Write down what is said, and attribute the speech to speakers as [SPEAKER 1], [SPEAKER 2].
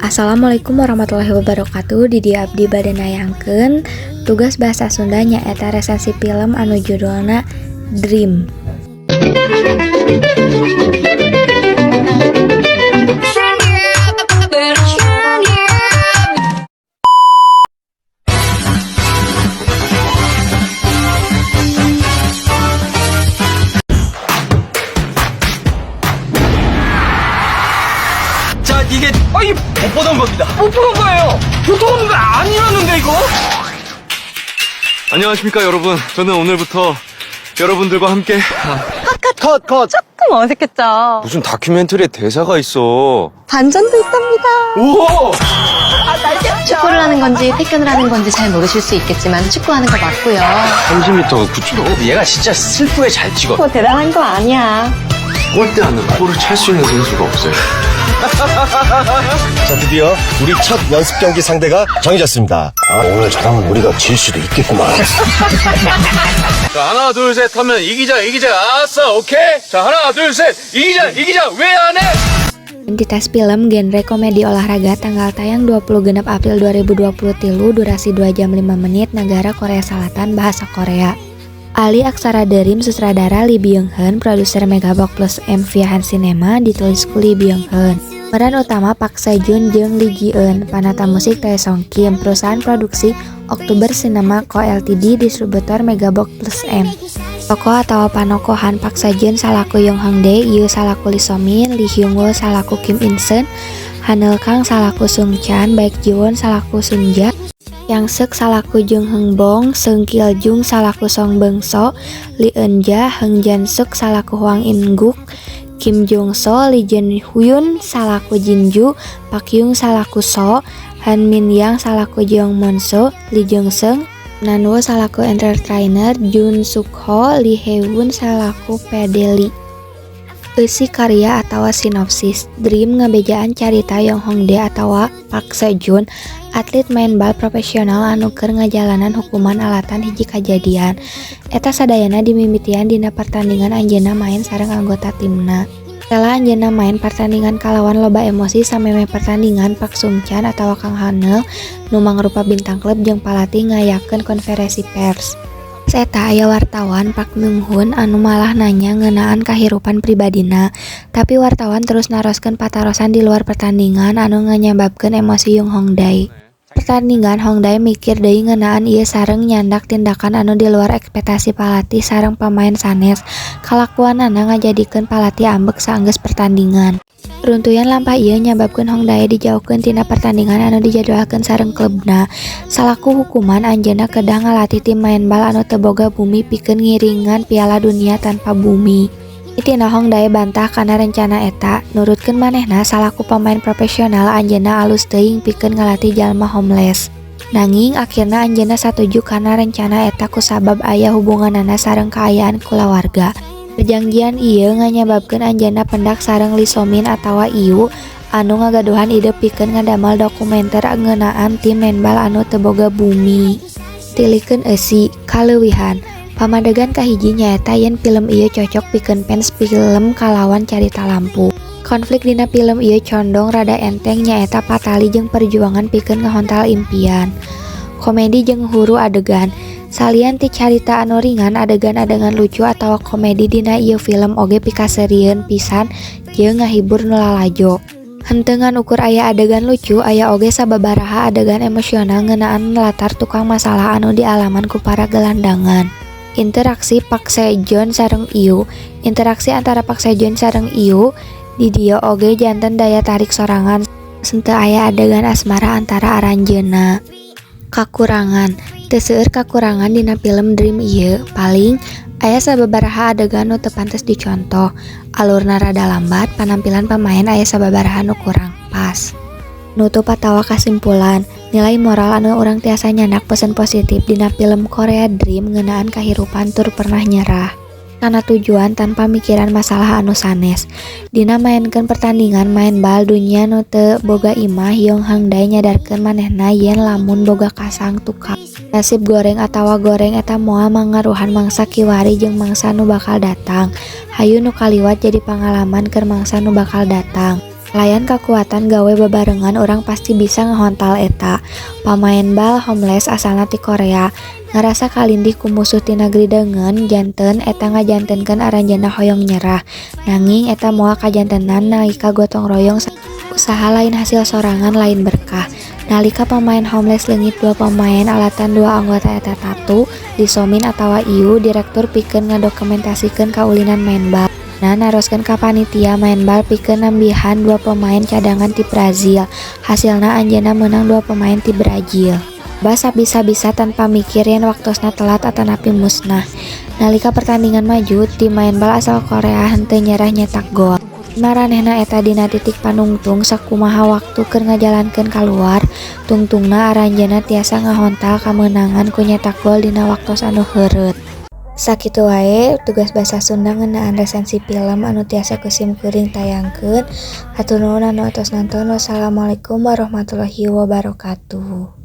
[SPEAKER 1] Assalamualaikum warahmatullahi wabarakatuh. Di dieu abdi bade nayangkeun tugas bahasa Sunda, nyaeta resensi film anu judulna Dream.
[SPEAKER 2] 자, 이게 아이 못 보던 겁니다. 못 보던 거예요. 보통 거 아니라는데, 이거?
[SPEAKER 3] 안녕하십니까, 여러분. 저는 오늘부터 여러분들과 함께
[SPEAKER 4] 컷, 컷!
[SPEAKER 5] 조금 어색했죠?
[SPEAKER 3] 무슨 다큐멘터리에 대사가 있어.
[SPEAKER 5] 반전도 있답니다.
[SPEAKER 3] 우와!
[SPEAKER 6] 축구를 하는 건지 택견을 하는 건지 잘 모르실 수 있겠지만 축구하는 거 맞고요.
[SPEAKER 3] 30m가 9초.
[SPEAKER 2] 얘가 진짜 슬프게 잘 찍어.
[SPEAKER 5] 뭐 대단한 거 아니야.
[SPEAKER 3] 골대 안에 골을 찰 수 있는 선수가 없어요.
[SPEAKER 4] 자, 드디어 우리 첫 연습 경기 상대가 정해졌습니다. 아, 오늘 잘하면 우리가 질 수도 있겠구만.
[SPEAKER 3] 자, 하나 둘 셋 하면 이기자, 이기자. 아싸, 오케이. 자, 하나 둘 셋, 이기자, 이기자. 왜 안 해?
[SPEAKER 1] Entitas film genre komedi olahraga, tanggal tayang 26 April 2023, durasi 2 jam 5 menit, negara Korea Selatan, bahasa Korea. Ali Aksara Dream, sutradara Lee Byung Hun, produser Megabox Plus M via Han Cinema, ditulis ku Lee Byung Hun. Peran utama Park Seo Joon jeung Lee Ji Eun, panata musik Tae Song Kim, perusahaan produksi October Cinema Co Ltd, distributor Megabox Plus M. Tokoh atau panokohan Park Seo Joon salaku Yong Hong Dae, Iu salaku Lee So Min, Lee Hyung Woo salaku Kim In Seon, Haneul Kang salaku Sung Chan, Baek Ji Won salaku Sunja, Yang Sek salaku Jung Heung Bong, Seung Kil Jung salaku Song Beung So, Lee Eun Ja, Heng Jan Suk salaku Hwang In Guk, Kim Jong So, Lee Jin Hyun salaku Jinju, Park Hyung salaku So, Han Min Yang salaku Jeong Mon So, Lee Jong Seung, Nanwo salaku entertainer, Jun Suk Ho, Lee Hae Woon salaku Pedeli. Eusi karya atawa sinopsis Dream ngabejaan carita Yong Hong Dae atawa Park Seo Joon, atlet main bal profesional anu keur ngajalanan hukuman alatan hiji kajadian. Eta sadayana dimimitian dina pertandingan anjeunna main sareng anggota timna. Setelah anjeunna main pertandingan kalawan loba emosi, samemeh pertandingan Park Sung Chan atawa Kang Haneul nu mangrupa bintang klub jeung palatih ngayakeun konferensi pers. Pas eta aya wartawan Park Myung Hoon anu malah nanya ngeunaan kahirupan pribadina. Tapi wartawan terus naroskeun patarosan di luar pertandingan anu nganyababkeun emosi Yung Hong Dae. Pertandingan, Hong Dae mikir deui ngeunaan ieu sareng nyandak tindakan anu di luar ekspektasi palatih sareng pamain sanes. Kalakuanana ngajadikeun palatih ambek saenggeus pertandingan. Runtuyan lampah ieu nyababkeun Hong Dae dijauhkeun tina pertandingan anu dijadwalkeun sareng klubna. Salaku hukuman, anjeunna kedah ngalatih tim main bal anu teu boga bumi pikeun ngiringan Piala Dunia tanpa bumi. Mimitina Hong Dae bantah kana rencana eta, nurutkeun manehna salaku pamain profesional anjeunna alus teuing pikeun ngalatih jalma homeless. Nanging akhirna anjeunna satuju kana rencana eta kusabab aya hubunganana sareng kaayaan kulawarga. Perjanjian ieu nganyababkeun anjeunna pendak sareng Lee So Min atawa Iu anu ngagaduhan ide pikeun ngadamel dokumenter ngeunaan tim maen bal anu teu boga bumi. Tilikeun eusi kaleuwihan. Pamadegan kahiji nyaeta yen film ieu cocok pikeun fans film kalawan carita lampu. Konflik dina film ieu condong rada enteng, nyaeta patali jeung perjuangan pikeun ngahontal impian. Komedi jeung huru adegan. Salian ti carita anu ringan, adegan-adegan lucu atawa komedi dina ieu film oge pikaseurieun pisan jeung ngahibur nu lalajo. Henteu ngan ukur aya adegan lucu, aya oge sababaraha adegan emosional ngeunaan latar tukang masalah anu dialaman ku para gelandangan. Interaksi Park Seo Joon sareng Iu. Interaksi antara Park Seo Joon sareng Iu di dieu oge janten daya tarik sorangan, henteu aya adegan asmara antara aranjeunna. Kakurangan. Teu seueur kakurangan dina film Dream ieu, paling aya sababaraha adegan nu teu pantes dicontoh, alurna rada lambat, panampilan pamain aya sababaraha nu kurang pas. Nutup atawa kasimpulan, nilai moral anu urang tiasa nyandak pesan positif dina film Korea Dream ngeunaan kahirupan tur pernah nyerah kana tujuan tanpa mikiran masalah anu sanes. Dina maenkeun pertandingan main bal dunya nu teu boga imah, Yong Hang Dae nyadarkeun manehna yen lamun boga kasang tukang. Nasib goreng atawa goreng eta moal mangaruhan mangsa kiwari jeung mangsa nu bakal datang. Hayu nu kaliwat jadi pangalaman keur mangsa nu bakal datang. Layan kakuatan gawe babarengan, urang pasti bisa ngahontal eta. Pamaen bal homeless asalna ti Korea ngarasa kalindih ku musuh ti negeri deungeun, janten eta ngajantenkeun aranjeunna hoyong nyerah. Nanging eta moal kajantenan nalika gotong royong. Usaha lain hasil sorangan lain berkah. Nalika pamaen homeless leungit dua pamaen alatan dua anggota eta tatu, Lee So-min atawa Iu, direktur pikeun ngadokumentasikeun kaulinan maen bal. Nah, naroskeun ka panitia maen bal pikeun nambihan dua pemain cadangan ti Brazil. Hasilna anjeunna meunang dua pemain ti Brazil. Coba sabisa-bisa tanpa mikir yen waktosna telat atanapi musnah. Nalika pertandingan maju, tim maen bal asal Korea henteu nyerah nyetak gol. Maranehna eta dina titik panungtung sakumaha waktu keur ngajalankeun kaluar, tungtungna aranjeunna tiasa ngahontal kamenangan ku nyetak gol dina waktos anu heureut. Sakitu wae tugas basa Sunda ngeunaan resensi film anu tiasa ku sim kuring tayangkeun. Hatur nuhun anu atos nonton. Wassalamualaikum warahmatullahi wabarakatuh.